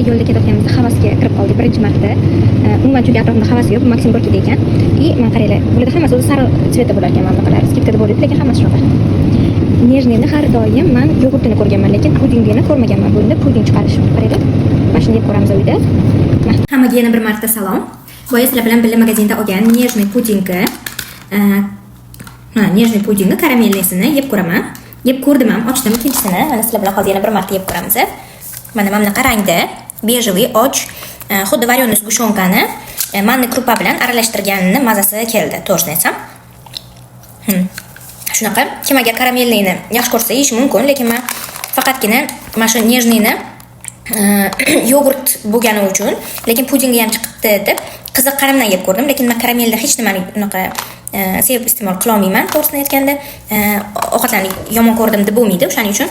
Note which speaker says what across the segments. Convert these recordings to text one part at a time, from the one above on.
Speaker 1: Yo'lda ketayotganimizda Havasga kirib qoldik birinchi marta. Umuman, chunki atrofimda Havas yo'q, Maksim Gorkiyda ekan. И mana qaranglar, bularda hammasi o'zi sariq цвет da bo'lar ekan, mana bunaqalar. Скидка da bo'ladi, lekin hammasi shunaqa. Нежный ni har doim man yogurtini ko'rganman, lekin pudingini ko'rmaganman. Bunda puding chiqarish. Qaranglar. Mana shuni yeb ko'ramiz uyda. Hammaga yana bir marta salom. Boya sizlar bilan birga magazinda olgan нежный pudingi, ha, нежный pudingi карамельный sini yeb ko'raman. Yeb ko'rdim ham, ochdim ikkinchisini. Mana sizlar bilan hozir yana bir marta yeb ko'ramiz. Mana bunaqa rangda, бежевый, och, xuddi вареный сгущёнка ni манный крупа bilan aralashtirganini mazasi keldi, to'g'risini aytsam. Shunaqa. Kim agar карамельный ni yaxshi ko'rsa, yeyishi mumkin, lekin man faqatgina mana shu нежный ni yogurt bo'lgani uchun, lekin pudingi ham chiqibdi deb qiziqqanimdan yeb ko'rdim, lekin man karamelni hech nimani unaqa sevib iste'mol qilolmayman, to'g'risini aytganda. Ovqatlarni yomon ko'rdim deb bo'lmaydi, o'shaning uchun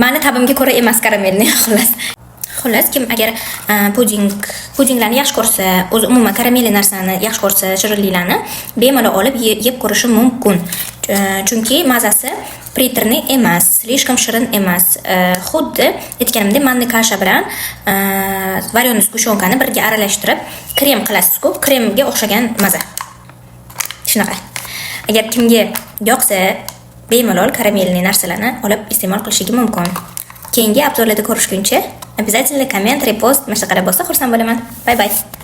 Speaker 1: mani ta'bimga ko'ra emas карамельный, xullas. Xullas, kim agar pudinglarni yaxshi ko'rsa, o'zi umuman карамельный narsani yaxshi ko'rsa, shirinliklarni bemalol olib yeb ko'rishi mumkin. Chunki mazasi приторный emas, слишком shirin emas. Xuddi aytganimdek, манный каша bilan вареный сгущёнка ni birga aralashtirib, krem qilasiz-ku, kremga o'xshagan maza. Shunaqa. Agar kimga yoqsa, bemalol карамельный narsalarni olib iste'mol qilishligi mumkin. Keyingi обзор larda ko'rishguncha, обязательно коммент, репост, mana shunaqalar bo'lsa, xursand bo'laman. Bye bye.